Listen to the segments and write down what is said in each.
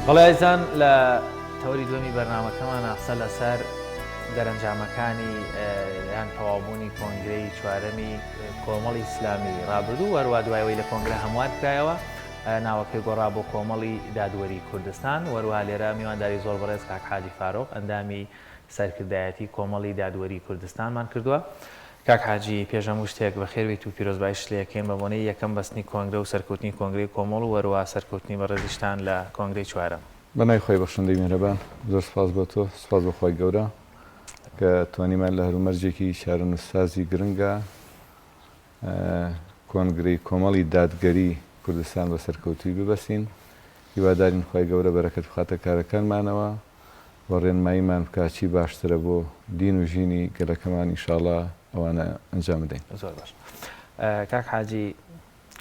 بەڵێ ئازیزان لە تەوەری دووەمی بەرنامەکەمانە قسە لەسەر دەرەنجامەکانی یان تەواوبوونی کۆنگرەی چوارەمی کۆمەڵی ئیسلامی ڕابردوو وەروا دوایەوەی لە کۆنگرە هەموار کرایەوە ناوەکەی گۆڕا بۆ کۆمەڵی دادوەری کوردستان وەروها لێرە میوانداری زۆر بەڕێز کاک حاجی فارۆق ئەندامی سەرکردایەتی کۆمەڵی دادوەری کوردستانمان کردووە. کاک حاجی پێش هەموو شتێک بەخێر بێیت و پیرۆزباییشت لێ ئەکەین بە بۆنەی یەکەم بەستنی کۆنگرە و سەرکەوتنی کۆنگرەی کۆمەڵ و هەروەها سەرکەوتنی بەڕێزیشتان لە کۆنگرەی چوارەم. بە ناوی خوای بەخشندەی میهرەبان، زۆر سوپاس بۆ تۆ، سوپاس بۆ خوای گەورە کە توانیمان لە هەلومەرجێکی چارەنووسسازی گرنگا کۆنگرەی کۆمەڵی دادگەری کوردستان بە سەرکەوتووی ببەستین. هیوادارین خوای گەورە بەرەکەت بخاتە کارەکانمانەوە و ڕێنماییمان بکا چی باشترە بۆ دین و ژینی گەلەکەمان ئینشاڵا ئەوانە ئەنجام بدەین. زۆر باش کاک حاجی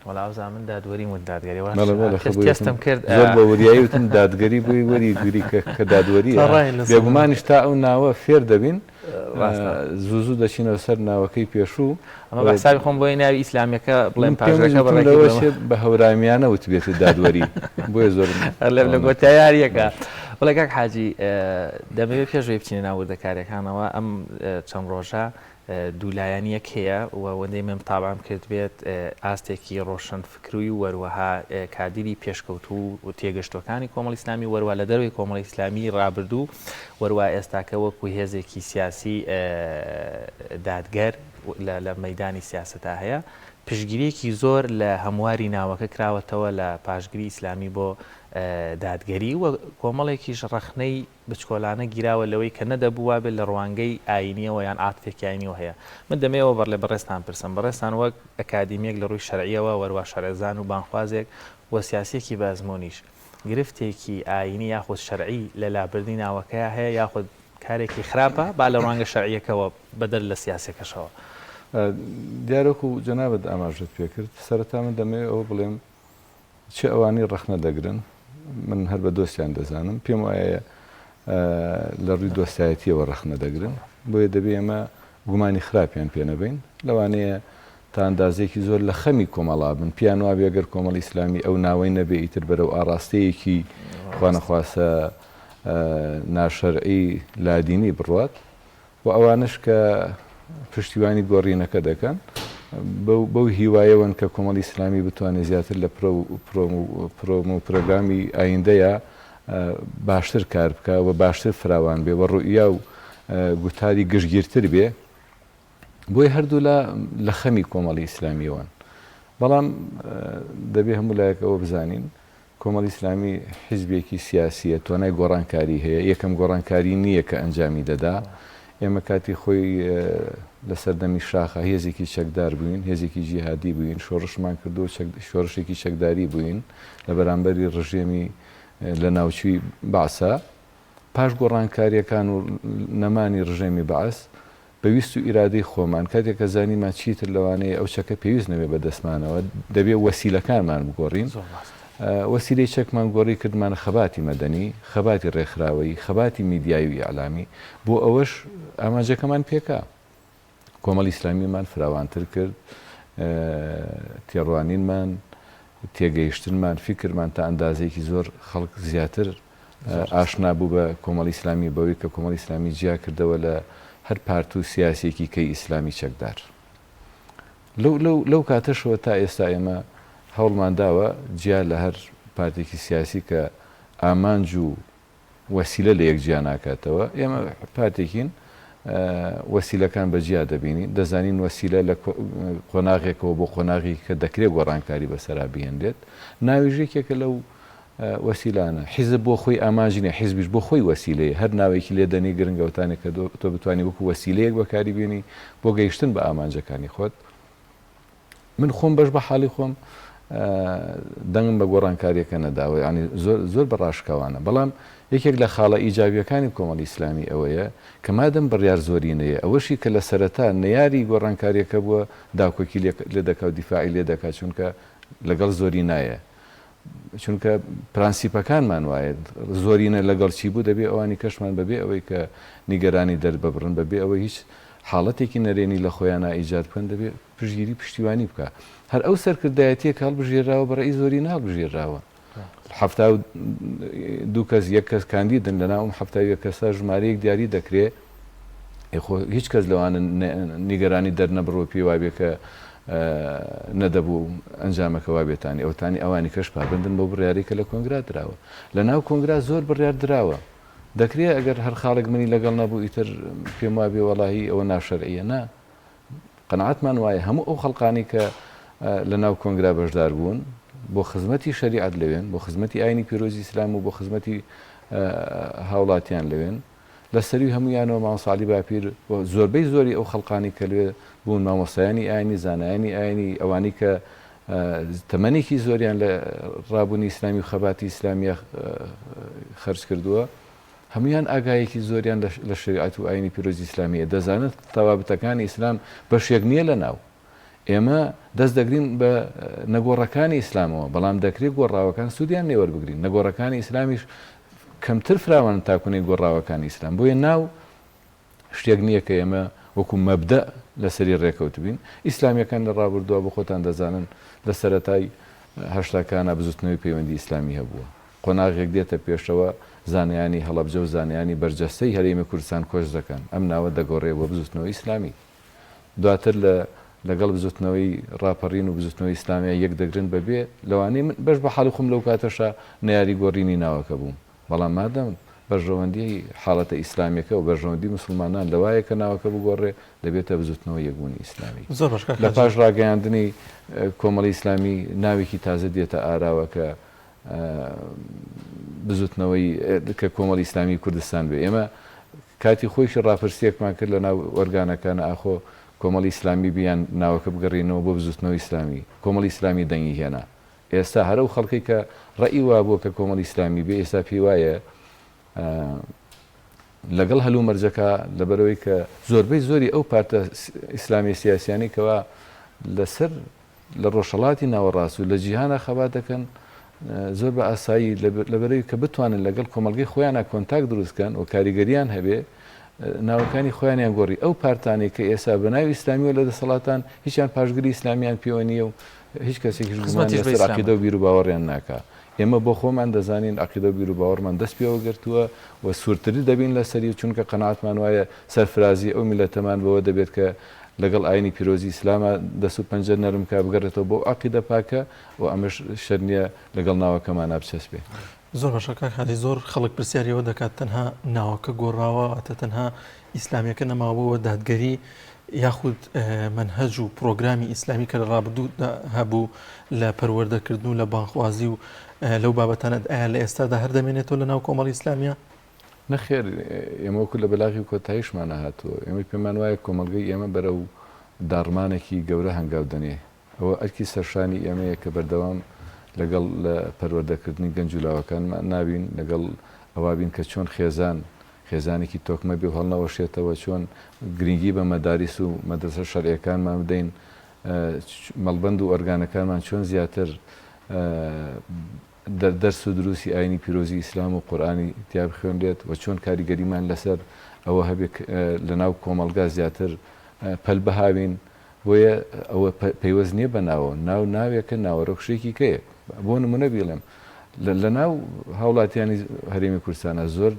وەڵا ئەوزا من دادوەریم وت دادگەری وا بەڵێ بەڵێ تێست خۆ تێستم کرد زۆر بە وریایی وتم دادگەری بۆی وەری گری کە کە دادوەریە تا ڕاین لەسەر بێگومانیش تا ئەو ناوە فێر دەبین ڕاستە زوو زوو دەچینەوە سەر ناوەکەی پێشوو ئەمە بە حسابی خۆم بۆیە ناوی ئیسلامیەکە بڵێم من پێم پاژەکە وتم بە ڕێکی لەوە بڵێم چێ بە هەورامیانە وتبێتت دادوەری بۆیە زۆرم لە ئەوە نەکرد. کۆتایاریەکە باش. بڵێ کاک حاجی دەمەوێت پێش ئەوەی بچینە ناو وردەکاریەکانەوە ئەم چەند ڕۆژە دوولایەنیەک هەیە و وەندەی من تابعم کردبێت ئاستێکی ڕۆشن فکروی و وەروەها کادیری پێشکەوتوو و تێگەشتوەکانی کۆمەڵی ئیسلامی وەروا لە دەرەوەی کۆمەڵی ئیسلامی ڕابردوو وەروا ئێستاکە وەکو هێزێکی سیاسی دادگەر لە مەیدانی سیاسەتا هەیە پشتگیریەکی زۆر لە هەمواری ناوەکە کراوەتەوە لە پاشگری ئیسلامی بۆ دادگەری و کۆمەڵێکیش ڕەخنەی بچکۆلانە گیراوە لەوەی کە نەدەبوو وابێت لە ڕوانگەی ئایینیەوە یان عاتفێکی ئایینیەوە هەیە. من دەمەوێ ئەوە بەڕلێ بەڕێزتان پرسم، بەڕێزتان وەک ئەکادیمیەک لە ڕووی شەرعیەوە وەروا شەرعزان و بانگخوازێک و سیاسیەکی بە ئەزموونیش، گرفتێکی ئایینی یاخود شەرعی لە لابردنی ناوەکەیا هەیە یاخود کارێکی خراپە با لە ڕوانگە شەرعیەکەوە بەدەر لە سیاسیەکەشەوە؟ دیارە وەکو جەنابت ئاماژەت پێکرد، سەرەتا من دەمەوێ ئەوە بڵێم چ ئەوانەی ڕەخنە دەگرن من هەر بە دۆستیان دەزانم، پێم وایە لە ڕووی دۆستایەتیەوە ڕەخنە دەگرن، بۆیە دەبێ ئێمە گومانی خراپیان پێ نەبەین، لەوانەیە تا ئەندازەیەکی زۆر لە خەمی کۆمەڵا بن، پێیان وابێ گەر کۆمەڵی ئیسلامی ئەو ناوەی نەبێ ئیتر بەرەو ئاڕاستەیەکی خوانەخواستە ناشەرعی لادینی بڕوات، و ئەوانەش کە پشتیوانی گۆڕینەکە دەکەن بەو هیوایەوەن کە کۆمەڵی ئیسلامی بتوانێت زیاتر لە پرۆم و پرۆگرامی ئایندەیە باشتر کار بکە و باشتر فراوان بێ و ڕوئیا و گوتاری گشتگیرتر بێ بۆی هەردوولا لە خەمی کۆمەڵی ئیسلامیەوەن بەڵام دەبێ هەموو لایەک ئەوە بزانین کۆمەڵی ئیسلامی حیزبێکی سیاسییە، توانای گۆڕانکاری هەیە، یەکەم گۆڕانکاری نییە کە ئەنجامی دەدا. ئێمە کاتی خۆی لە سەردەمی شاخا هێزێکی چەکدار بووین، هێزێکی جیهادی بووین، شۆڕشمان کردووە و شۆڕشێکی چەکداری بووین لە بەرامبەری ڕژێمی لەناوچووی بەعسا. پاش گۆڕانکارییەکان و نەمانی ڕژێمی بەعس، بە ویست و ئیرادەی خۆمان، کاتێک کە زانیمان چیتر لەوانەیە ئەو چەکە پێویست نەبێ بە دەستمانەوە، دەبێ وەسیلەکانمان بگۆڕین. وەسیلەی چەکمان گۆڕی کردمانە خەباتی مەدەنی، خەباتی ڕێکخراوەیی، خەباتی میدیایی و ئیعلامی. بۆ ئەوەش ئامانجەکەمان پێکا. کۆمەڵی ئیسلامیمان فراوانتر کرد، تێڕوانینمان، تێگەیشتنمان، فیکرمان تا ئەندازەیەکی زۆر خەڵک زیاتر ئاشنا بوو بە کۆمەڵی ئیسلامی بەوەی کە کۆمەڵی ئیسلامی جیا کردەوە لە هەر پارت و سیاسیەکی کەی ئیسلامی چەکدار. لەو لەو لەو کاتەشەوە تا ئێستا ئێمە هەوڵمان داوە جیا لە هەر پارتێکی سیاسی کە ئامانج و وەسیلە لە یەک جیا ناکاتەوە، ئێمە پارتێکین وەسیلەکان بە جیا دەبینین، دەزانین وەسیلە لە قۆناغێکەوە بۆ قۆناغی کە دەکرێت گۆڕانکاری بەسەرا بهێنرێت، ناویش یەکێکە لەو وەسیلانە. حیزب بۆ خۆی ئامانج نییە، حیزبیش بۆ خۆی وەسیلەیە، هەر ناوێکی لێ دەنێی گرنگە ئەوتانێک کە تۆ بتوانی وەکو وەسیلەیەک بەکاری بێنی بۆ گەیشتن بە ئامانجەکانی خۆت. من خۆم بەش بە حاڵی خۆم دەنگم بە گۆڕانکاریەکە نەداوە یانی زۆر زۆر بە ڕاشکاوانە بەڵام یەکێک لە خاڵە ئیجابیەکانی کۆمەڵی ئیسلامی ئەوەیە کە مادەم بڕیار زۆرینەیە ئەوەشی کە لە سەرەتا نەیاری گۆڕانکاریەکە بووە داکۆکی لێ دەکا و دیفاعی لێ دەکا چونکە لەگەڵ زۆرینایە چونکە پرانسیپەکانمان وایە زۆرینە لەگەڵ چی بوو دەبێ ئەوانی کەشمان بەبێ ئەوەی کە نیگەرانی دەرببڕن بەبێ ئەوەی هیچ حاڵەتێکی نەرێنی لە خۆیانا ئیجاد بکەن دەبێ پشتگیری پشتیوانی بکا هەر ئەو سەرکردایەتیە کە هەڵبژێراوە بە ڕەئی زۆرینە هەڵبژێراوە. 72 کەس یەک کەس کاندیدن لەناو ئەم 71 کەسە ژمارەیەک دیاری دەکرێ خۆ هیچ کەس لەوانە نیگەرانی دەرنەبڕوە پێی وابێ کە نەدەبوو ئەنجامەکە وابێتانی ئەوتانی ئەوانی کەش پابندن بۆ بڕیاری کە لە کۆنگرا دراوە لە ناو کۆنگرا زۆر بڕیار دراوە دەکرێ ئەگەر هەر خاڵێک منی لەگەڵ نەبوو ئیتر پێم وابێ وەڵاهی ئەوە ناشەرعیە نا قەناعەتمان وایە هەموو ئەو خەڵقانەی کە لە ناو کۆنگرا بەشدار بوون بۆ خزمەتی شەریعەت لەوێن، بۆ خزمەتی ئاینی پیرۆزی ئیسلام و بۆ خزمەتی هاوڵاتیان لەوێن. لە سەرووی هەموویانەوە مامۆستا عەلی باپیر و زۆربەی زۆری ئەو خەڵقانەی کە لەوێ بوون مامۆستایانی ئاینی، زانایانی ئاینی، ئەوانەی کە تەمەنێکی زۆریان لە ڕابوونی ئیسلامی و خەباتی ئیسلامیە خەرج کردووە، هەموویان ئاگایەکی زۆریان لە شەریعەت و ئاینی پیرۆزی ئیسلامی هەیە، دەزانن ثەوابتەکانی ئیسلام بەشێک نییە لە ناو. ئێمە دەست دەگرین بە نەگۆڕەکانی ئیسلامەوە، بەڵام دەکرێت گۆڕاوەکان سوودیان لێ وەربگرین، نەگۆڕەکانی ئیسلامیش کەمتر فراوانن تاکونەی گۆڕاوەکانی ئیسلام، بۆیە ناو شتێک نییە کە ئێمە وەکو مەبدەء لەسەری ڕێکەوتبین. ئیسلامییەکان لە ڕابردووە بۆ خۆتان دەزانن لە سەرەتای هەشتاکانا بزوتنەوەی پەیوەندی ئیسلامی هەبووە. قۆناغێک دێتە پێشەوە زانایانی هەڵەبجە و زانایانی بەرجەستەی هەرێمی کوردستان کۆچ دەکەن، ئەم ناوە دەگۆڕێ بۆ بزوتنەوەی ئیسلامی. دواتر لە لەگەڵ بزوتنەوەی ڕاپەڕین و بزوتنەوەی ئیسلامیا یەک دەگرن بەبێ لەوانەیە من بەش بە حاڵی خۆم لەو کاتەشا نەیاری گۆڕینی ناوەکە بووم. بەڵام مادەم بەرژەوەندیی حاڵەتە ئیسلامیەکە و بەرژەوەندی موسڵمانان لەوایە کە ناوەکە بگۆڕێ، دەبێتە بزوتنەوەی یەکبوونی ئیسلامی. زۆر باش کاک لە حاجی. پاش ڕاگەیاندنی کۆمەڵی ئیسلامی ناوێکی تازە دێتە ئاراوە کە بزوتنەوەی کە کۆمەڵی ئیسلامی کوردستان بێ. ئێمە کاتی خۆیشی ڕاپرسیەکمان کرد لە ناو ئۆرگانەکان ئاخۆ کۆمەڵی ئیسلامی بی یان ناوەکە بگەڕینەوە بۆ بزوتنەوەی ئیسلامی. کۆمەڵی ئیسلامی دەنگی هێنا. ئێستا هەر ئەو خەڵکەی کە ڕەئی وابووە کە کۆمەڵی ئیسلامی بێ ئێستا پێی وایە لەگەڵ هەلومەرجەکە لەبەرەوەی کە زۆربەی زۆری ئەو پارتە ئیسلامی سیاسیانی کەوا لەسەر لە ڕۆژهەڵاتی ناوەڕاست و لە جیهانە خەبات دەکەن زۆر بە ئاسایی لەبەرەوەی کە بتوانن لەگەڵ کۆمەڵگەی خۆیانە کۆنتاک دروستکەن و کاریگەریان هەبێ ناوەکانی خۆیانیان گۆڕی ئەو پارتانەی کە ئێستا بە ناوی ئیسلامیەوە لە دەسەڵاتان هیچیان پاشگری ئیسلامیان پێوە نییە و هیچ کەسێکیش گومان خزمەتیش بە لەسەر ئیسلام عەقیدە و ئەکەن. بیروباوەڕیان ناکا. ئێمە بۆ خۆمان دەزانین عەقیدە و بیروباوەڕمان دەست پێوە گرتووە و سوورتری دەبین لەسەری چونکە قەناعەتمان وایە سەرفرازی ئەو میللەتەمان بەوە دەبێت کە لەگەڵ ئاینی پیرۆزی ئیسلاما دەست و پەنجە نەرم کا بگەڕێتەوە بۆ ئەو عەقیدە پاکە و ئەمەش شەرت نییە لەگەڵ ناوەکەمانا بچەسپێ. زۆر باشە کاک حاجی زۆر خەڵک پرسیاری ئەوە دەکات تەنها ناوەکە گۆڕاوە واتە تەنها ئیسلامیەکە نەماوە بۆ دادگەری یاخود مەنهەج و پرۆگرامی ئیسلامی کە لە ڕابردوودا هەبوو لە پەروەردەکردن و لە بانخوازی و لەو بابەتانە ئایا لە ئێستادا هەر دەمێنێتەوە لە ناو کۆمەڵی ئیسلامیە؟ نەخێر ئێمە وەکو لە بەلاغی کۆتاییشمانە هاتووە ئێمە پێمان وایە کۆمەڵگەی ئێمە بەرەو داڕمانێکی گەورە هەنگاو دەنێ ئەوە ئەرکی سەرشانی ئێمەیە کە بەردەوام لەگەڵ لە پەروەردەکردنی گەنج و لاوەکانمان نابین، لەگەڵ ئەوە بین کە چۆن خێزان خێزانێکی تۆکمە بێ و هەڵنەوەشێتەوە، چۆن گرنگی بە مەداریس و مەدرەسە شەرعیەکانمان بدەین، مەڵبەند و ئۆرگانەکانمان چۆن زیاتر دەرس و دروسی ئاینی پیرۆزی ئیسلام و قورئانی تیا بخوێنرێت و چۆن کاریگەریمان لەسەر ئەوە هەبێ لەناو کۆمەڵگا زیاتر پەل بهاوین بۆیە ئەوە پەیوەست نییە بە ناوەوە ناو ناوێکە ناوەرۆک شتێکی کەیە بۆ نمونە بیڵێم لە ناو هاوڵاتیانی هەرێمی کوردستانە زۆر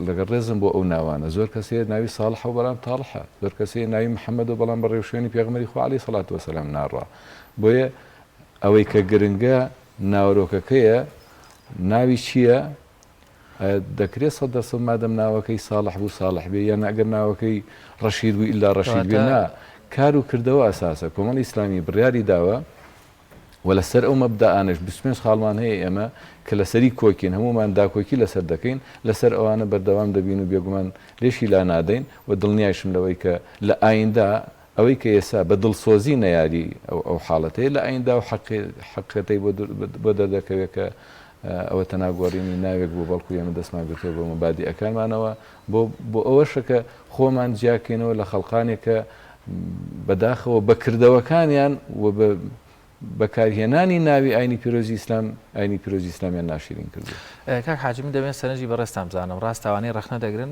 لەگەڵ ڕێزم بۆ ئەو ناوانە زۆر کەس هەیە ناوی ساڵحە و بەڵام تاڵحە زۆر کەس هەیە ناوی محەممەد و بەڵام بە ڕێوشوێنی پێغەمبەری خوا عەلەیهی سەڵات وەسەلام ناڕوا بۆیە ئەوەی کە گرنگە ناوەرۆکەکەیە ناوی چییە؟ ئایا دەکرێت 100% مادەم ناوەکەی ساڵح بوو ساڵح بێ یان ئەگەر ناوەکەی ڕەشید بوو ئیلا ڕەشید بێ؟ نا، کار و کردەوە ئەساسە. کۆمەڵی ئیسلامی بڕیاری داوە و لەسەر ئەو مەبدەئانەش 25 خاڵمان هەیە ئێمە کە لەسەری کۆکین، هەموومان داکۆکی لەسەر دەکەین، لەسەر ئەوانە بەردەوام دەبین و بێگومان لێشی لانادەین و دڵنیایشم لەوەی کە لە ئایندە ئەوەی کە ئێستا بە دڵسۆزی نەیاری ئەو حاڵەتەیە لە ئایندە ئەو حەقیقەتەی بۆ دەردەکەوێت کە ئەوە تەنها گۆڕینی ناوێک بوو بەڵکو ئێمە دەستمان گرتووە بە مەبادیئەکانمانەوە بۆ بۆ ئەوەشە کە خۆمان جیاکەینەوە لە خەڵقانێک کە بەداخەوە بە کردەوەکانیان و بە بەکارهێنانی ناوی ئاینی پیرۆزی ئیسلام ئاینی پیرۆزی ئیسلامیان ناشیرین کردووە. کاک حاجی من دەمەوێت سەرنجی بەڕێزتان بزانم ڕاستە ئەوانەی ڕەخنە دەگرن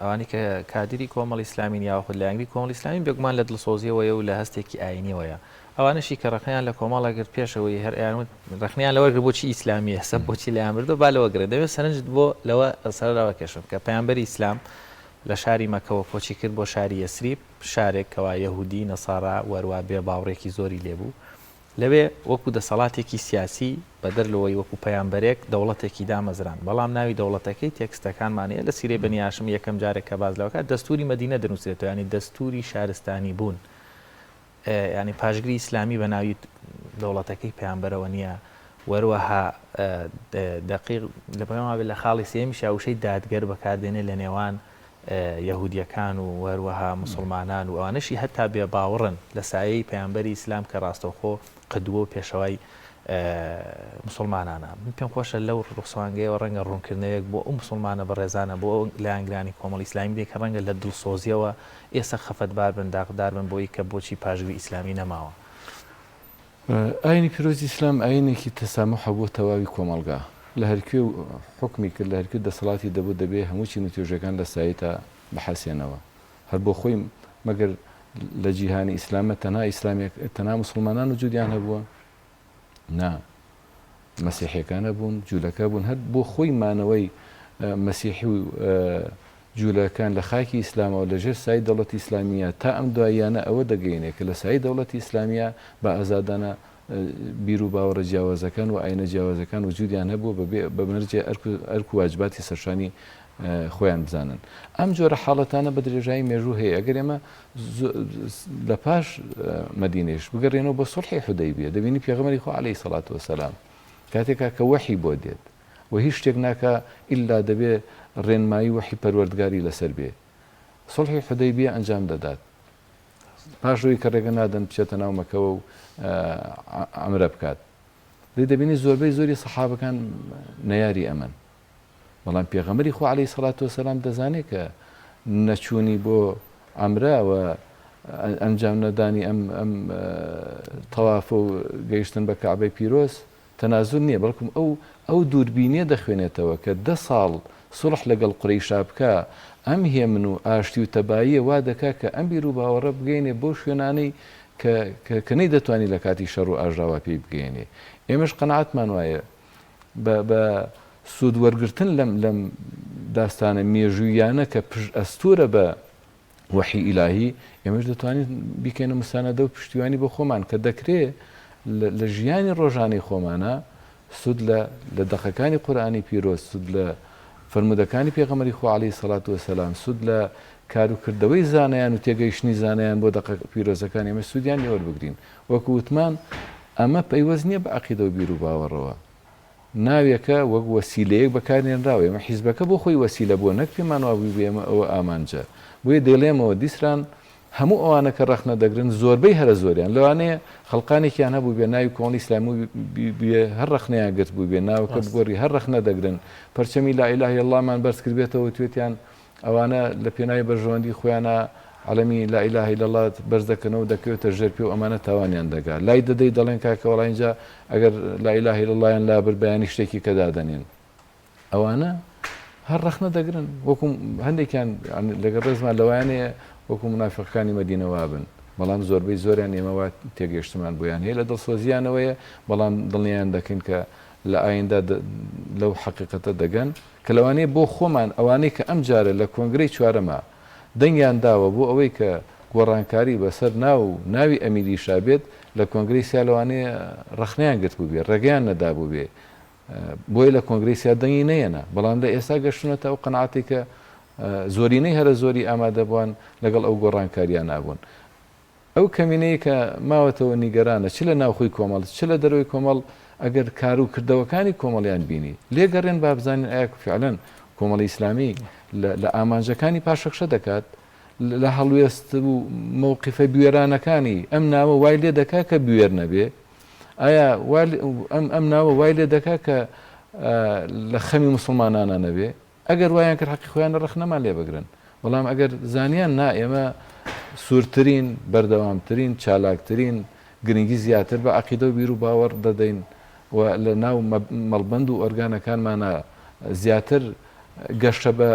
ئەوانەی کە کادیری کۆمەڵی ئیسلامین یاخود لایەنگری کۆمەڵی ئیسلامین بێگومان لە دڵسۆزیەوەیە و لە هەستێکی ئاینیەوەیە. ئەوانەشی کە ڕەخنەیان لە کۆمەڵە گرت پێش ئەوەی هەر ئەیان وت ڕەخنەیان لەوە گرت بۆچی ئیسلامییە سە بۆچی لایان بردووە با لەوە گرن دەمەوێت سەرنجت بۆ لەوە سەرەوە کێشم کە پەیامبەری ئیسلام لە شاری مەکەوە کۆچی کرد بۆ شاری یەسریب شارێک کەوا یەهودی نەسارا وەروا بێ باوڕێکی زۆری لێبوو لەوێ وەکو دەسەڵاتێکی سیاسی بەدەر لەوەی وەکو پەیامبەرێک دەوڵەتێکی دامەزراند بەڵام ناوی دەوڵەتەکەی تێکستەکانمان هەیە لە سیرەی بەنی هاشم یەکەم جارێک کە باس لەوە کات دەستوری مەدینە دەنوسرێتەوە یانی دەستوری شارستانی بوون یانی پاشگری ئیسلامی بە ناوی دەوڵەتەکەی پەیامبەرەوە نییە وەروەها دەقیق لە پێم وابێت لە خاڵی سێیەمیشا وشەی دادگەر بەکاردێنێ لە نێوان یەهودیەکان و هەروەها موسڵمانان و ئەوانەشی هەتا بێ باوڕن لە سایەی پەیامبەری ئیسلام کە ڕاستەوخۆ قدوە و پێشەوای موسڵمانانە. من پێم خۆشە لەو ڕوسوانگەیەوە ڕەنگە ڕوونکردنەوەیەک بۆ ئەو موسڵمانە بەڕێزانە بۆ ئەو لایەنگرانی کۆمەڵی ئیسلامی بدەین کە ڕەنگە لە دڵسۆزیەوە ئێستا خەفەتبار بن داخدار بن بۆی کە بۆچی پاشگری ئیسلامی نەماوە. ئاینی پیرۆزی ئیسلام ئاینێکی تەساموحە بۆ تەواوی کۆمەڵگا، لە هەرکوێ حوکمی کرد، لە هەرکوێ دەسەڵاتی دەبوو دەبێ هەموو چین و توێژەکان لە سایەیتا بحەسێنەوە. هەر بۆ خۆی مەگەر لە جیهانی ئیسلامە تەنها ئیسلامیەک تەنها موسڵمانان وجودیان هەبووە؟ نا مەسیحیەکان هەبوون، جولەکە بوون، هەر بۆ خۆی مانەوەی مەسیحی و جوولەکان لە خاکی ئیسلامەوە لە ژێر سایەی دەوڵەتی ئیسلامییە تا ئەم دواییانە ئەوە دەگەیەنێ کە لە سایەی دەوڵەتی ئیسلامییە بە ئازادانە بیر و باوەڕە جیاوازەکان و ئایینە جیاوازەکان وجوودیان هەبووە بە بێ بە مەرجێ ئەرک و ئەرک و واجباتی سەرشانی خۆیان بزانن. ئەم جۆرە حاڵەتانە بە درێژایی مێژوو هەیە. ئەگەر ئێمە لە پاش مەدینەیش بگەڕێینەوە بۆ سوڵحی حودەیبیە دەبینی پێغەمبەری خوا عەلەیهی سەڵات وەسەلام کاتێکا کە وەحی بۆ دێت وە هیچ شتێک ناکا ئیلا دەبێ ڕێنمایی وەحی پەروەردگاری لەسەر بێ سوڵحی حودەیبیە ئەنجام دەدات پاش ئەوەی کە ڕێگە نادەن بچێتە ناو مەکەوە و عەمرە بکات لێ دەبینی زۆربەی زۆری سەحابەکان نەیاری ئەمەن بەڵام پێغەمبەری خوا عەلەیهی سەڵات وەسەلام دەزانێت کە نەچوونی بۆ عەمرە و ئەنجام نەدانی ئەم ئەم تەوافە و گەیشتن بە کەعبەی پیرۆز تەنازول نیە بەڵکم ئەو ئەو دووربینیە دەخوێنێتەوە کە دە ساڵ سوڵح لەگەڵ قورەیشا بکا ئەم هێمن و ئاشتی و تەباییە وا دەکا کە ئەم بیروباوەڕە بگەینێ بەو شوێنانەی کە کە کە نەیدەتوانی لە کاتی شەڕ و ئاژاوە پێی بگەیەنێ ئێمەش قەناعەتمان وایە بە بە سوود وەرگرتن لەم لەم داستانە مێژووییانە کە پشت ئەستوورە بە وەحی ئیلاهی، ئێمەش دەتوانین بیکەینە موسانەدە و پشتیوانی بۆ خۆمان کە دەکرێ لە ژیانی ڕۆژانەی خۆمانا سوود لە لە دەقەکانی قورئانی پیرۆز، سوود لە فەرموودەکانی پێغەمبەری خوا عەلەیهی سەڵات وەسەلام، سوود لە کار و کردەوەی زانایان و تێگەیشتنی زانایان بۆ دەقە پیرۆزەکان ئێمەش سوودیان لێ وەربگرین. وەکو وتمان ئەمە پەیوەست نییە بە عەقیدە و بیروباوەڕەوە. ناوێکە وەک وەسیلەیەک بەکارهێنراوە، ئێمە حیزبەکە بۆ خۆی وەسیلە بووە نەک پێمان وابووی بێ ئێمە ئەوە ئامانجە، بۆیە دەیڵێمەوە دیسران هەموو ئەوانە کە ڕەخنە دەگرن زۆربەی هەرە زۆریان لەوانەیە خەڵقانێکیان هەبووبێ ناوی کۆمەڵی ئیسلامی بێ هەر ڕەخنەیان گرتبووبێ ناوەکە بگۆڕی هەر ڕەخنە دەگرن پەرچەمی لا اله الا اللە مان بەرز کردبێتەوە وتوێتیان ئەوانە لە پێناوی بەرژەوەندی خۆیانا عەلەمی لا الە الا اللە بەرز دەکەنەوە و دەکەوێتە ژێر پێ و ئەمانە تاوانیان دەگا لای دەدەی دەڵێن کاکە وەڵا ئینجا ئەگەر لا الە الا اللە یان لابرد بەیانی شتێکی کە دادەنێن ئەوانە هەر ڕەخنە دەگرن وەکو هەندێکیان لەگەڵ ڕێزمان لەوانەیە وەکو منافقەکانی مەدینە وابن بەڵام زۆربەی زۆریان ئێمە وا تێگەیشتمان بۆیان هەیە لە دڵسۆزیانەوەیە بەڵام دڵنیایان دەکەین کە لە ئایندە لەو حەقیقەتە دەگەن کە لەوانەیە بۆ خۆمان ئەوانەی کە ئەمجارە لە کۆنگرەی چوارەما دەنگیان داوە بۆ ئەوەی کە گۆڕانکاری بەسەر ناو و ناوی ئەمیریشا بێت لە کۆنگرەی سیا لەوانەیە ڕەخنەیان گرتبووبێ ڕێگەیان نەدابووبێ بۆیە لە کۆنگرەی سیا دەنگی نەیەنا بەڵام لە ئێستا گەشتونەتە ئەو قەناعەتەی کە زۆرینەی هەرە زۆری ئامادەبووان لەگەڵ ئەو گۆڕانکاریانە بوون. ئەو کەمینەی کە ماوەتەوە نیگەرانە چ لە ناوخۆی کۆمەڵ چ لە دەرەوەی کۆمەڵ ئەگەر کار و کردەوەکانی کۆمەڵیان بینی لێگەڕێن با بزانین ئایا فعلەن کۆمەڵی ئیسلامی لە ئامانجەکانی پاشەکشە دەکات لە هەڵوێست و مەوقیفە بوێرانەکانی ئەم ناوە وای لێ دەکا کە بوێر نەبێ ئایا ئەم ناوە وای لێ دەکا کە لە خەمی موسڵمانانە نەبێ ئەگەر وایان کرد حەقی خۆیانە ڕەخنەمان لێ بگرن، بەڵام ئەگەر زانیان نا ئێمە سوورترین، بەردەوامترین، چالاکترین، گرنگی زیاتر بە عەقیدە و بیروباوەڕ دەدەین و لە ناو مەڵبەند و ئۆرگانەکانمانا زیاتر گەشە بە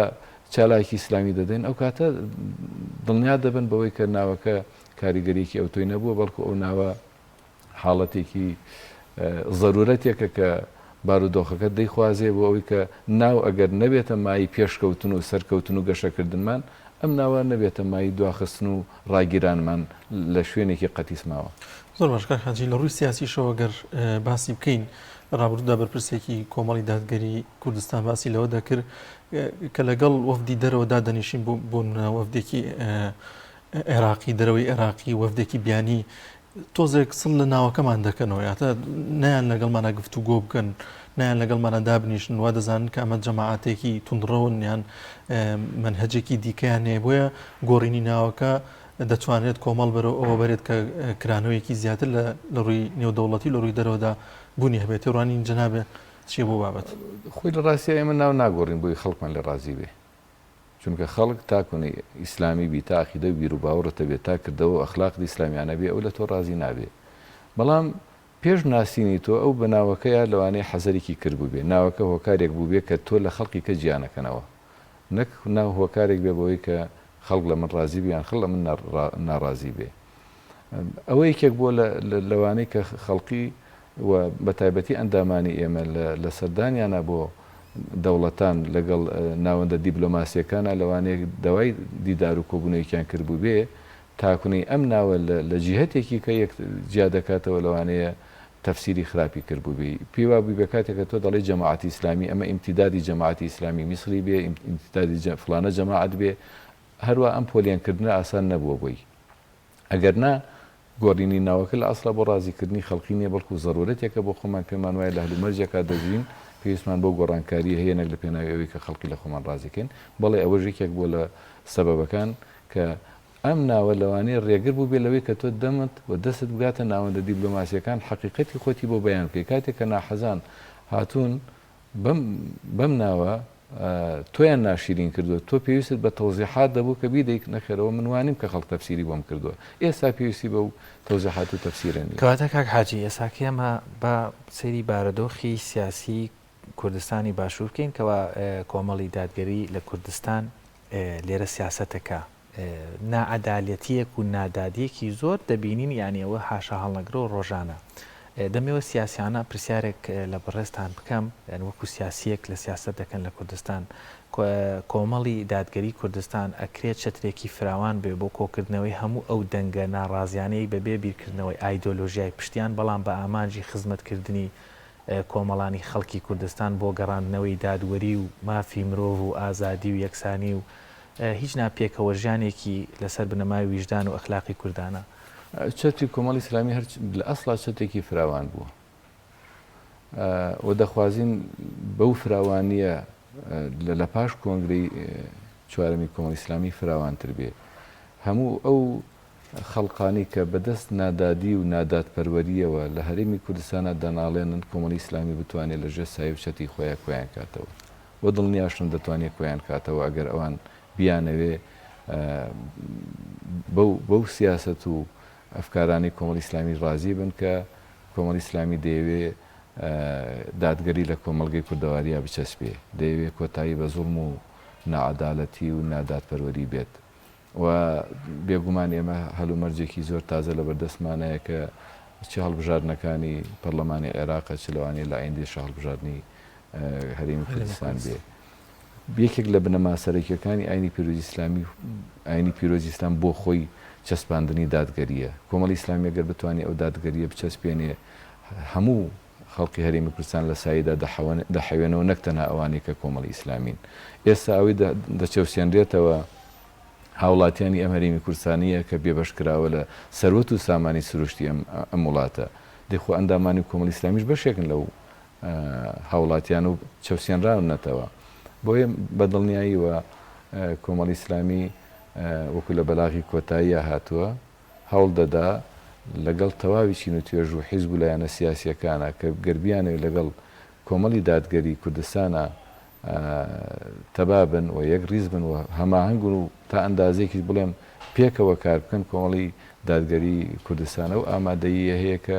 چالاکی ئیسلامی دەدەین، ئەو کاتە دڵنیا دەبن بەوەی کە ناوەکە کاریگەرییەکی ئەوتۆی نەبووە، بەڵکو ئەو ناوە. حاڵەتێکی زەرورەتێکە کە بارودۆخەکە دەیخوازێ بۆ ئەوەی کە ناو ئەگەر نەبێتە مایەی پێشکەوتن و سەرکەوتن و گەشەکردنمان، ئەم ناوە نەبێتە مایەی دواخستن و ڕاگیرانمان لە شوێنێکی قەتیس ماوە. زۆر باش کاک حاجی، لە ڕووی سیاسیشەوە گەر باسی بکەین، لە ڕابردوودا بەرپرسێکی کۆمەڵی دادگەری کوردستان باسی لەوە دەکرد کە لەگەڵ وەفدی دەرەوە دادەنیشین بۆ وەفدێکی عێراقی دەرەوەی عێراقی وەفدێکی بیانی تۆزێک سڵ لە ناوەکەمان دەکەنەوە یاتە نیان لەگەڵمانە گفتوگۆ بکەن نیان لەگەڵمانە دابنیشن وا دەزانن کە ئەمە جەماعاتێکی توندڕەون یان منهجێکی دیکەیان هەیە بۆیە گۆڕینی ناوەکە دەتوانرێت کۆمەڵ بەرەو ئەوە بەرێت کە کرانەوەیەکی زیاتر لە ڕووی نێودەوڵەتی لە ڕووی دەرەوەدا بوونی هەبێت تێڕوانین جەنابێ چیە بۆ بابەت؟ خۆی لە ڕاستیا ئێمە ناو ناگۆڕین بۆی خەڵکمان لێ ڕازی بێ چونکە خەڵک تا کونەی ئیسلامی بی تا عەقیدە و بیروباوەڕت هەبێ تا کردەوە و ئەخلاقت ئیسلامیانە بێ ئەو لە تۆ ڕازی نابێ بەڵام پێش ناسینی تۆ ئەو بە ناوەکەیا لەوانەیە حەزەرێکی کردبووبێ ناوەکە هۆکارێک بووبێ کە تۆ لە خەڵکی کە جیانەکەنەوە نەک ناو هۆکارێک بێ بەوەی کە خەڵک لە من ڕازی بێ یان خەڵک لە من ناڕازی بێ. ئەوە یەکێک بووە لەوانەی کە خەڵکی و بە تایبەتی ئەندامانی ئێمە لە سەردانیانە بۆ دەوڵەتان لەگەڵ ناوەندە دیبلۆماسییەکانا لەوانەیە داوای دیدار و کۆبوونەوەیەکیان کردبووبێ تاکونەی ئەم ناوە لە جیهەتێکی کە یەک جیا دەکاتەوە لەوانەیە تەفسیری خراپی کردبووبێ پێی وابووبێ کاتێک کە تۆ دەڵێی جەماعەتی ئیسلامی ئەمە ئیمتیدادی جەماعەتی ئیسلامی میسری بێ ئیمتیدادی فڵانە جەماعەت بێ هەروا ئەم پۆلێن کردنە ئاسان نەبووە بۆی. ئەگەر نا گۆڕینی ناوەکە لە ئەسڵا بۆ ڕازی کردنی خەڵکی نییە بەڵکو زەرورەتێکە بۆ خۆمان پێمان وایە لە هەلومەرجێکا دەژین پێویستمان بەو گۆڕانکارییە هەیە نەک لە پێناوی ئەوەی کە خەڵکی لە خۆمان ڕازی کەین. بەڵێ ئەوەش یەکێک بووە لە سەبەبەکان کە ئەم ناوە لەوانەیە ڕێگر بووبێ لەوەی کە تۆ دەمت و دەستت بگاتە ناوەندە دیبلۆماسییەکان حەقیقەتی خۆتی بۆ بەیان بکەی کاتێک کە ناحەزان هاتوون بەم بەم ناوە تۆیان ناشیرین کردووە تۆ پێویستت بە تەوزیحات دەبوو کە بیدەیت نەخێر ئەوە من وانیم کە خەڵک تەفسیری بۆم کردووە ئێستا پێویستی بەو تەوزیحات و تەفسیرە نییە. کەواتە کاک حاجی ئێساکە ئێمە با سەیری بارودۆخی سیاسی کوردستانی باشوور بکەین کەوا کۆمەڵی دادگەری لە کوردستان لێرە سیاسەتەکە ناعەدالەتیەک و نادادیەکی زۆر دەبینین یانی ئەوە حاشا هەڵنەگرەوە ڕۆژانە دەمەوێت سیاسیانە پرسیارێک لە بەڕێزتان بکەم یانی وەکو سیاسیەک لە سیاسەت دەکەن لە کوردستان کۆمەڵی دادگەری کوردستان ئەکرێت چەترێکی فراوان بێ بۆ کۆکردنەوەی هەموو ئەو دەنگە ناڕازیانەی بەبێ بیرکردنەوەی ئایدۆلۆژیای پشتیان بەڵام بە ئامانجی خزمەتکردنی کۆمەڵانی خەڵکی کوردستان بۆ گەڕاندنەوەی دادوەری و مافی مرۆڤ و ئازادی و یەکسانی و هیچ نا پێکەوەژیانێکی لەسەر بنەمای ویژدان و ئەخلاقی کوردانە. چەتری کۆمەڵی ئیسلامی هەر لە ئەسڵا چەترێکی فراوان بووە و دەخوازین بەو فراوانییە لە پاش کۆنگرەی چوارەمی کۆمەڵی ئیسلامی فراوانتر بێ. هەموو ئەو خەڵقانی کە بە دەست نادادی و نادادپەروەرییەوە لە هەرێمی کوردستانا دەناڵێنن کۆمەڵی ئیسلامی بتوانێ لە ژێر سایە و چەتری خۆیا کۆیان کاتەوە و دڵنیاشم دەتوانێ کۆیان کاتەوە ئەگەر ئەوان بیانەوێ بەو بەو سیاسەت و ئەفکارانەی کۆمەڵی ئیسلامی ڕازی بن کە کۆمەڵی ئیسلامی دەیەوێ دادگەری لە کۆمەڵگەی کوردەواریا بچەسپێ دەیەوێ کۆتایی بە زوڵم و ناعەدالەتی و نادادپەروەری بێت. و بێگومان ئێمە هەلومەرجێکی زۆر تازە لەبەردەستمانایە کە چ هەڵبژاردنەکانی پەرلەمانی عێراقە چ لەوانەیە لە ئایندەیشا هەڵبژاردنی هەرێمی کوردستان بێ. یەکێک لە بنەما سەرەکیەکانی ئاینی پیرۆزی ئیسلامی ئاینی پیرۆزی ئیسلام بۆ خۆی چەسپاندنی دادگەریە. کۆمەڵی ئیسلامی ئەگەر بتوانێ ئەو دادگەریە بچەسپێنێ هەموو خەڵکی هەرێمی کوردستان لە سایەیدا دەحەوێنەوە نەک تەنها ئەوانەی کە کۆمەڵی ئیسلامین. ئێستا ئەوەی دەچەوسێنرێتەوە هاوڵاتیانی ئەم هەرێمی کوردستانییە کە بێبەش کراوە لە سەروەت و سامانی سروشتی ئەم وڵاتە. دەی خۆ ئەندامانی کۆمەڵی ئیسلامیش بەشێکن لەو هاوڵاتیان و چەوسێنراونەتەوە. بۆیە بە دڵنیاییوە کۆمەڵی ئیسلامی وەکو لە بەلاغی کۆتاییا هاتووە، هەوڵ دەدا لەگەڵ تەواوی چین و توێژ و حیزب و لایەنە سیاسییەکانا کە گەر بیانەوێ لەگەڵ کۆمەڵی دادگەری کوردستانا تەبا بن و یەک ڕیز بن و هەماهەنگ و تا ئەندازەیەکیش بڵێم پێکەوە کار بکەن کۆمەڵی دادگەری کوردستان ئەو ئامادەییە هەیە کە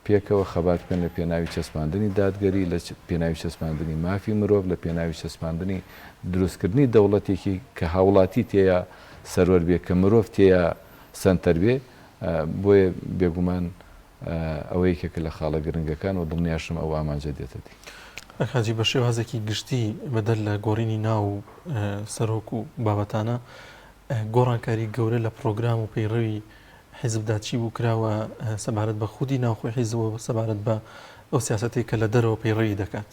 پێکەوە خەبات بکەن لە پێناوی چەسپاندنی دادگەری، لە پێناوی چەسپاندنی مافی مرۆڤ، لە پێناوی چەسپاندنی دروستکردنی دەوڵەتێکی کە هاوڵاتی تێیا سەروەر بێ، کە مرۆڤ تێیا سەنتەر بێ، بۆیە بێگومان. ئەوە یەکێکە لە خاڵە گرنگەکان و دڵنیاشم ئەو ئامانجە دێتە دی. کاک حاجی بە شێوازێکی گشتی بەدەر لە گۆڕینی ناو و سەرۆک و بابەتانە گۆڕانکاری گەورە لە پڕۆگرام و پەیڕەوی حیزبدا چی بوو کراوە سەبارەت بە خودی ناوخۆی حیزب و سەبارەت بە ئەو سیاسەتەی کە لە دەرەوە پەیڕەوی دەکات؟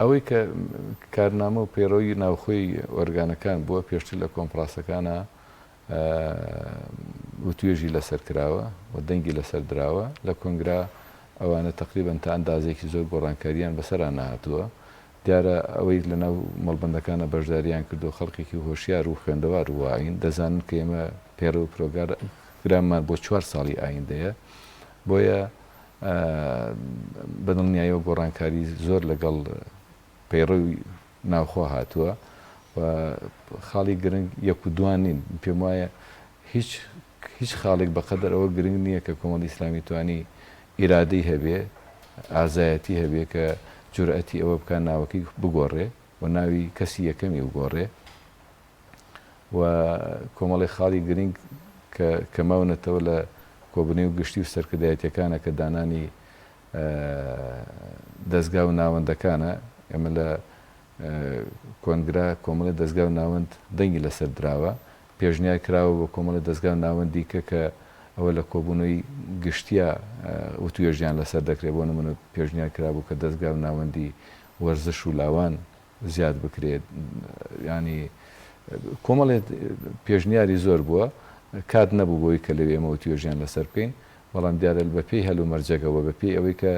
ئەوەی کە کارنامە و پەیڕەوی ناوخۆی ئۆرگانەکان بووە پێشتر لە کۆنفراسەکانا وتوێژی لەسەر کراوە و دەنگی لەسەر دراوە، لە کۆنگرا ئەوانە تەقریبەن تا ئەندازەیەکی زۆر گۆڕانکارییان بەسەرا نەهاتووە. دیارە ئەوەی لەناو مەڵبەندەکانا بەشدارییان کردووە خەڵکێکی هۆشیار و خوێندەوار و واعین، دەزانن کە ئێمە پەیڕەو و پرۆگراممان بۆ چوار ساڵی ئایندەیە، بۆیە بە دڵنیاییەوە گۆڕانکاری زۆر لەگەڵ پەیڕەوی ناوخۆ هاتووە و خاڵی گرنگ یەک و دوان نین، پێم وایە هیچ هیچ خاڵێک بەقەدەر ئەوە گرنگ نییە کە کۆمەڵی ئیسلامی توانی ئیرادەی هەبێ، ئازایەتی هەبێ کە جورئەتی ئەوە بکا ناوەکەی بگۆڕێ و ناوی کەسی یەکەمی بگۆڕێ و کۆمەڵی خاڵی گرنگ کە کە ماونەتەوە لە کۆبوونەوەی گشتی و سەرکردایەتیەکانە کە دانانی دەزگا و ناوەندەکانە، ئێمە لە کۆنگرە کۆمەڵی دەزگا و ناوەند دەنگی لەسەر دراوە، پێشنیار کراوە بۆ کۆمەڵی دەزگا و ناوەند دیکە کە ئەوە لە کۆبوونەوەی گشتییا وتوێژیان لەسەر دەکرێت، بۆ نموونە پێشنیار کرابوو کە دەزگا و ناوەندی وەرزش و لاوان زیاد بکرێت، یانی کۆمەڵێ پێشنیاری زۆر بووە، کات نەبوو بۆی کە لەوێ ئێمە وتوێژیان لەسەر بکەین، بەڵام دیارە بە پێی هەلومەرجەکە و بە پێی ئەوەی کە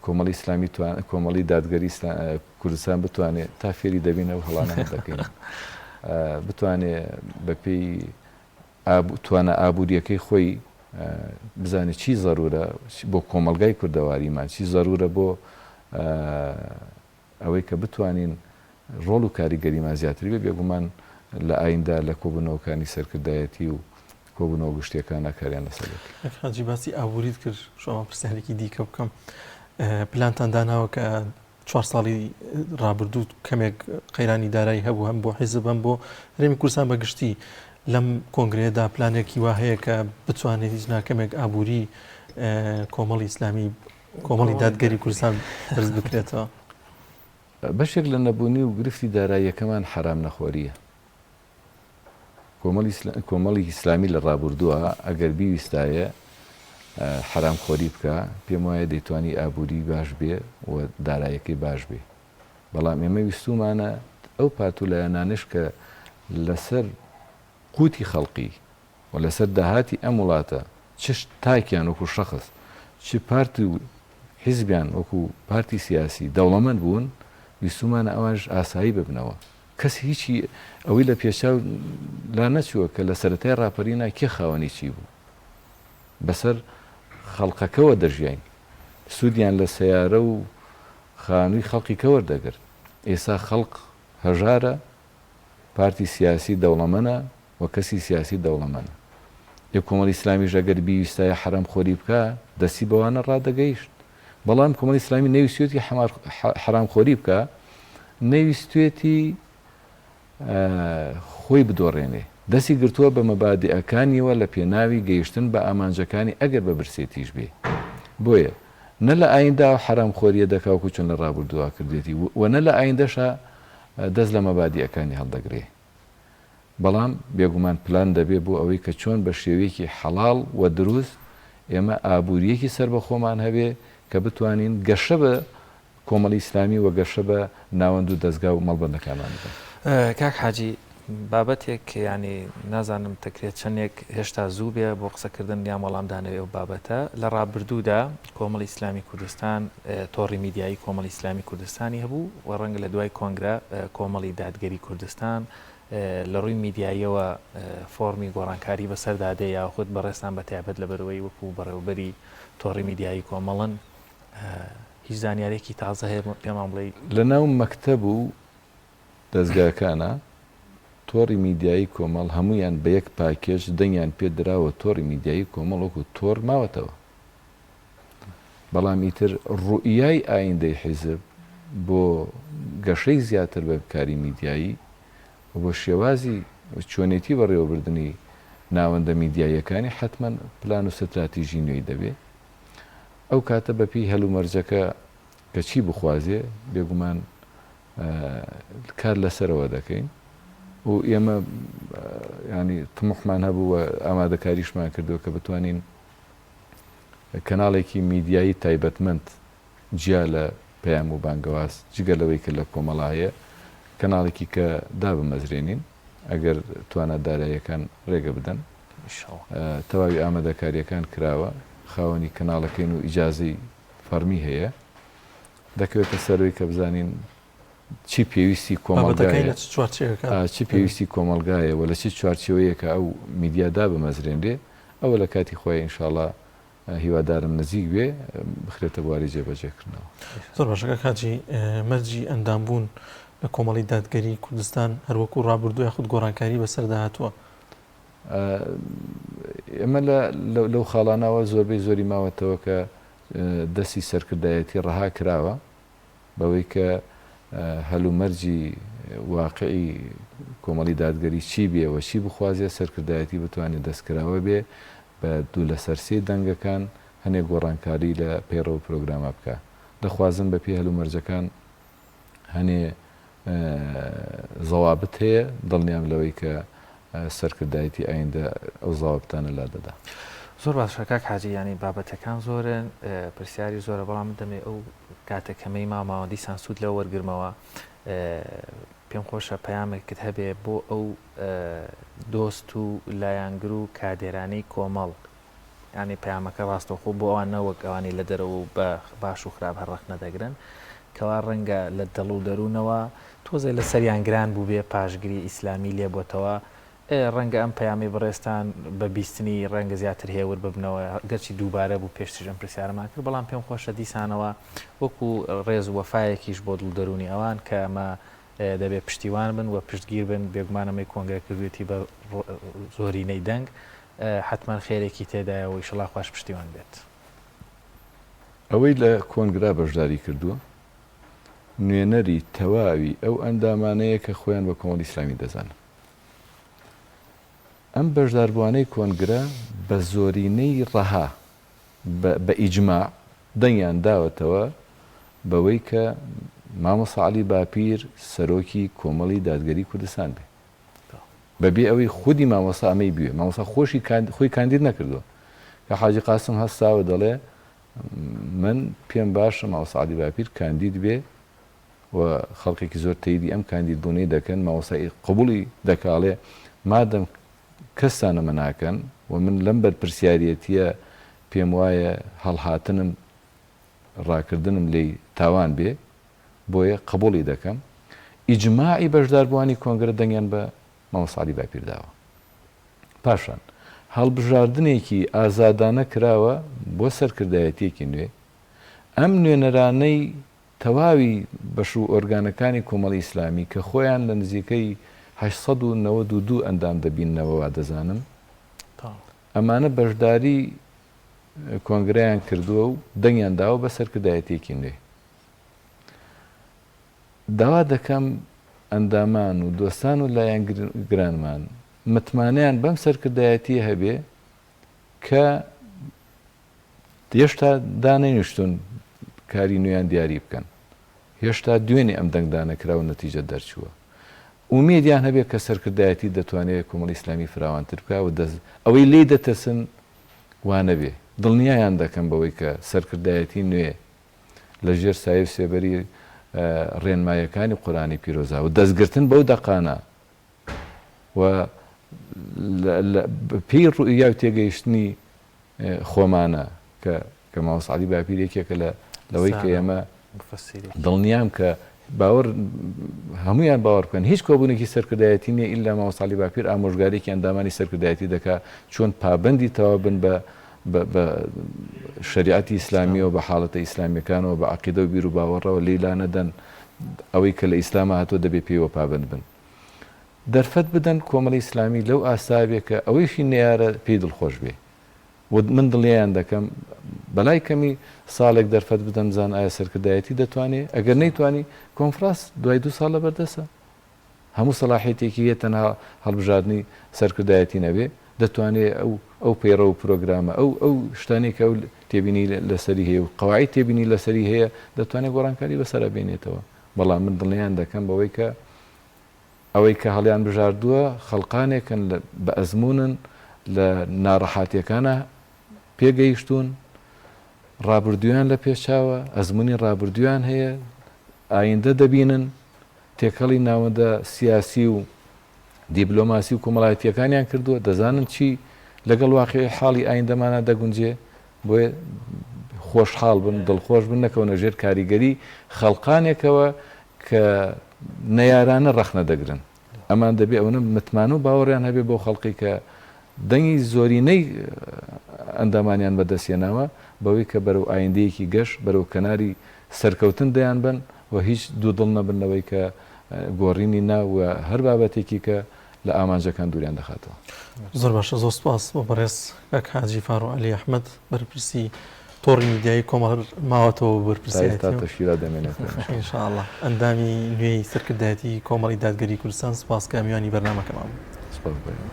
کۆمەڵی ئیسلامی کۆمەڵی دادگەری کوردستان بتوانێ تا فێری دەبین ئەو هەڵانە هەڵدەکەین بتوانێ بە پێی توانا ئابووریەکەی خۆی بزانێت چی زەرورە بۆ کۆمەڵگای کوردەواریمان چی زەرورە بۆ ئەوەی کە بتوانین ڕۆڵ و کاریگەریمان زیاتر بێ، بێگومان لە ئایندە لە کۆبوونەوەکانی سەرکردایەتی و کۆبوونەوە گشتییەکانا کاریان لەسەر دەکەین. کاک حاجی باسی ئابووریت کرد، شۆما پرسیارێکی دیکە بکەم. پلانتان داناوە کە چوار ساڵی ڕابردوو کەمێک قەیرانی دارایی هەبوو هەم بۆ حیزب هەم بۆ هەرێمی کوردستان بە گشتی لەم کۆنگرەیەدا پلانێکی وا هەیە کە بتوانێت هیچ ناکەمێک ئابووری کۆمەڵی ئیسلامی کۆمەڵی دادگەری کوردستان بەرز بکرێتەوە. بەشێک لە نەبوونی و گرفتی داراییەکەمان حەرام نەخۆرییە. کۆمەڵی ئیسلامی لە ڕابوردووە ئەگەر بیویستایە حەرام خۆری بکا پێم وایە دەیتوانی ئابووری باش بێ و دارایەکەی باش بێ. بەڵام ئێمە ویستوومانە ئەو پارت و لایەنانەش کە لەسەر قوتی خەڵقی و لەسەر داهاتی ئەم وڵاتە چ تاکیان وەکو شەخس چ پارتی و حیزبیان وەکو پارتی سیاسی دەوڵەمەند بوون ویستومانە ئەوانش ئاسایی ببنەوە کەس هیچی ئەوەی لە پێشچاو لا نەچووە کە لە سەرەتای ڕاپەرینا کێ خاوەنی چی بوو بەسەر خەڵقەکەوە دەژیاین سوودیان لە سەیارە و خانووی خەڵقی کە وەردەگرت ئێستا خەڵق هەژارە پارتی سیاسی دەوڵەمەنە و کەسی سیاسی دەوڵەمەنە. ئێ کۆمەڵی ئیسلامیش ئەگەر بیویستایە حەرام خۆری بکا دەستی بەوانە ڕادەگەیشت. بەڵام کۆمەڵی ئیسلامی نەویستوێتی حەرام خۆری بکا، نەویستوێتی خۆی بدۆڕێنێ. دەستی گرتووە بە مەبادیئەکانیەوە لە پێناوی گەیشتن بە ئامانجەکانی ئەگەر بە برسێتیش بێ. بۆیە نە لە ئایندە ئەو حەرام خۆریە دەکا وەکو چۆن لە ڕابوردووا کردوێتی و نە لە ئایندەشا دەست لە مەبادیئەکانی هەڵدەگرێ. بەڵام بێگومان پلان دەبێ بۆ ئەوەی کە چۆن بە شێوەیەکی حەڵاڵ و دروست ئێمە ئابوورییەکی سەربەخۆمان هەبێ کە بتوانین گەشە بە کۆمەڵی ئیسلامی و گەشە بە ناوەند و دەزگا و مەڵبەندەکانمان بدەین. کاک حاجی بابەتێک یانی نازانم دەکرێت چەندێک هێشتا زوو بێ بۆ قسەکردن یان وەڵامدانەوەی ئەو بابەتە لە ڕابردوودا کۆمەڵی ئیسلامی کوردستان تۆڕی میدیایی کۆمەڵی ئیسلامی کوردستانی هەبوو و ڕەنگە لە دوای کۆنگرە کۆمەڵی دادگەری کوردستان لە ڕووی میدیاییەوە فۆڕمی گۆڕانکاری بەسەردا دێ یاخود بەڕێزتان بە تایبەت لەبەرئەوەی وەکو بەڕێوەبەری تۆڕی میدیایی کۆمەڵن هیچ زانیارێکی تازە هەیە پێمان بڵێی؟ لەناو مەکتەب و دەزگاکانا تۆڕی میدیایی کۆمەڵ هەموویان بە یەک پاکێج دەنگیان پێ دراوە تۆڕی میدیایی کۆمەڵ وەکو تۆڕ ماوەتەوە. بەڵام ئیتر ڕوئیای ئایندەی حیزب بۆ گەشەی زیاتر بە کاری میدیایی و بۆ شێوازی و چۆنێتی بەڕێوەبردنی ناوەندە میدیاییەکانی حەتمەن پلان و ستراتیژی نوێی دەبێ. ئەو کاتە بە پێی هەلومەرجەکە کە چی بخوازێ بێگومان کار لەسەرەوە دەکەین و ئێمە ینی تمحمان هەبوو و ئامادەکاریشمان کردووە کە بتوانین کەناڵێکی میدیایی تایبەتمەند جیا لە پەیام و بانگەواز جگە لەوەی کە لە کۆمەڵا هەیە کەناڵێکی کە دابمەزرێنین ئەگەر توانا داراییەکان ڕێگە بدەن. تەواوی ئامادەکارییەکان کراوە، خاوەنی کەناڵەکەین و ئیجازەی فەڕمی هەیە. دەکەوێتە سەرەوەی کە بزانین چی پێویستی کۆمەڵگایە، چی پێویستی کۆمەڵگایە و لە چ چوارچێوەیەکە ئەو میدیا دابمەزرێنرێ، ئەوە لە کاتی خۆی ئینشاڵا هیوادارم نزیک بێ بخرێتە بواری جێبەجێکردنەوە. زۆر باشە کاک حاجی، مەرجی ئەندامبوون لە کۆمەڵی دادگەری کوردستان هەر وەکوو ڕابردوو یاخود گۆڕانکاری بەسەردا هاتووە؟ ئێمە لەو خاڵانەوە زۆربەی زۆری ماوەتەوە کە دەستی سەرکردایەتی ڕەها کراوە بەوەی کە هەلومەرجی واقعی کۆمەڵی دادگەری چی بێ و چی بخوازێ سەرکردایەتی بتوانێت دەستکراوە بێ بە دوو لەسەر سێی دەنگەکان هەنێ گۆڕانکاری لە پەیڕەو و پرۆگراما بکا. دەخوازم بە پێی هەلومەرجەکان هەنێ زەوابت هەیە، دڵنیام لەوەی کە سەرکردایەتی ئایندە ئەو زەوابتانە لادەدا. زۆر باشە کاک حاجی یانی بابەتەکان زۆرن پرسیاری زۆرە بەڵام من دەمەوێ ئەو کاتە کەمەی ماوە دیسان سوود لەوە وەرگرمەوە پێم خۆشە پەیامێکت هەبێ بۆ ئەو دۆست و لایەنگر و کادێرانەی کۆمەڵ یانی پەیامەکە ڕاستەوخۆ بۆ ئەوان نە وەک ئەوانەی لە دەرەوە و بە باش و خراپ هەر ڕەخنە دەگرن کەوا ڕەنگە لە دڵ و دەروونەوە تۆزێ لە سەریان گران بووبێ پاشگری ئیسلامی لێ بۆتەوە ڕەنگە ئەم پەیامەی بەڕێزتان بە بیستنی ڕەنگە زیاتر هێور ببنەوە گەرچی دووبارە بوو پێشتریش ئەم پرسیارەمان کرد بەڵام پێم خۆشە دیسانەوە وەکو ڕێز و وەفایەکیش بۆدڵ و دەروونی ئەوان کە ئەمە دەبێ پشتیوان بن و پشتگیر بن، بێگومان ئەمەی کۆنگرە کردوویەتی بە زۆرینەی دەنگ حەتمەن خێرێکی تێدایە و ئیشەڵا خواش پشتیوان بێت. ئەوەی لە کۆنگرا بەشداری کردووە نوێنەری تەواوی ئەو ئەندامانەیە کە خۆیان بە کۆمەڵی ئیسلامی دەزانن. ئەم بەشداربووانەی کۆنگرە بە زۆرینەی ڕەها بە ئیجماع دەنگیان داوەتەوە بەوەی کە مامۆستا عەلی باپیر سەرۆکی کۆمەڵی دادگەری کوردستان بێ بەبێ ئەوەی خودی مامۆستا ئەمەی بوێ مامۆستا خۆشی خۆی کاندید نەکردووە کە حاجی قاسم هەستاوە دەڵێ من پێم باشە مامۆستا عەلی باپیر کاندید بێ و خەڵکێکی زۆر تەیدی ئەم کاندید بوونەی دەکەن مامۆستا قبوڵی دەکاڵێ مادەم کەستان ئەمە ناکەن و من لەم بەرپرسیاریەتیە پێم وایە هەڵهاتنم ڕاکردنم لێی تاوان بێ بۆیە قبوڵی دەکەم. ئیجماعی بەشداربووانی کۆنگرە دەنگیان بە مامۆستا عەلی باپیر داوە. پاشان هەڵبژاردنێکی ئازادانە کراوە بۆ سەرکردایەتیەکی نوێ. ئەم نوێنەرانەی تەواوی بەش و ئۆرگانەکانی کۆمەڵی ئیسلامی کە خۆیان لە نزیکەی 892 ئەندام دەبیننەوە وادەزانم ئەمانە بەشداری کۆنگرەیان کردووە و دەنگیان داوە بە سەرکردایەتیەکی نوێ. داوا دەکەم ئەندامان و دۆستان و لایەنگرانمان متمانەیان بەم سەرکردایەتیە هەبێ کە هێشتا دانەنیشتوون کاری نوێیان دیاری بکەن. هێشتا دوێنێ ئەم دەنگدانە کرا و نەتیجە دەرچووە. ئومێدیان هەبێ کە سەرکردایەتی دەتوانێ کۆمەڵی ئیسلامی فراوانتر بکا و دەست ئەوەی لێی دەترسن وا نەبێ. دڵنیایان دەکەم بەوەی کە سەرکردایەتی نوێ لە ژێر سایە و سێبەری ڕێنماییەکانی قورئانی پیرۆزا و دەستگرتن بەو دەقانە و بە پێی ڕوئیا و تێگەیشتنی خۆمانە کە کە مامۆستا عەلی باپیر یەکێکە لە لەوەی کە ئێمە دڵنیام کە باوەڕ هەمویان باوەڕ بکەن هیچ کۆبوونێکی سەرکردایەتی نییە ئیلا مامۆستا عەلی باپیر ئامۆژگارێکی ئەندامانی سەرکردایەتی دەکا چۆن پابەندی تەواو بن بە بە شەریعەتی ئیسلامیەوە بە حاڵەتە ئیسلامیەکانەوە بە عەقیدە و بیر و باوەڕەوە لێی لانەدەن ئەوەی کە لە ئیسلامە هاتووە دەبێ پێیوە پابەند بن دەرفەت بدەن کۆمەڵی ئیسلامی لەو ئاستە بێ کە ئەوەیشی نەیارە پێی دڵخۆش بێ و من دڵنیایان دەکەم بەلای کەمی ساڵێک دەرفەت بدەن بزانن ئایا سەرکردایەتی دەتوانێ ئەگەر نەیتوانی کۆنفراس دوای دوو ساڵ لەبەردەسە هەموو سەلاحیەتێکی هەیە تەنها هەڵبژاردنی سەرکردایەتی نەبێ. دەتوانێ ئەو ئەو پەیڕەو و پرۆگرامە، ئەو ئەو شتانەی کە ئەو تێبینی لەسەری هەیە و قەواعید تێبینی لەسەری هەیە، دەتوانێ گۆڕانکاری بەسەرا بێنێتەوە. بەڵام من دڵنیان دەکەم بەوەی کە ئەوەی کە هەڵیان بژاردووە خەڵقانێکن بە ئەزموونن، لە ناڕەحاتیەکانا پێگەیشتوون، ڕابردوویان لە پێش چاوە، ئەزموونی ڕابردوویان هەیە، ئایندە دەبینن، تێکەڵی ناوەندە سیاسی و دیبلۆماسی و کۆمەڵایەتییەکانیان کردووە، دەزانن چی لەگەڵ واقیعی حاڵی ئایندەمانا دەگونجێ، بۆیە خۆشحاڵ بن، دڵخۆش بن، نەکەونە ژێر کاریگەری خەڵقانێکەوە کە نەیارانە ڕەخنە دەگرن. ئەمان دەبێ ئەوەنە متمانە و باوەڕیان هەبێ بەو خەڵقەی کە دەنگی زۆرینەی ئەندامانیان بەدەست هێناوە، بەوەی کە بەرەو ئایندەیەکی گەش، بەرەو کەناری سەرکەوتن دەیانبەن و هیچ دوودڵ نەبن لەوەی کە گۆڕینی ناو و هەر بابەتێکی کە لە ئامانجەکان دووریان دەخاتەوە. زۆر باشە زۆر سپاس بۆ بەڕێز کاک حاجی فاروق عەلی ئەحمەد بەرپرسی تۆڕی میدیایی کۆمەڵ ماوەتەوە بۆ بەرپرسیارێتی تا تەشکیلات دەمێنێتەوە إن شاء الله ئەندامی نوێی سەرکردایەتی کۆمەڵی دادگەری کوردستان سپاس کە میوانی بەرنامەکەمان بوو. سپاس بۆ ئێوە.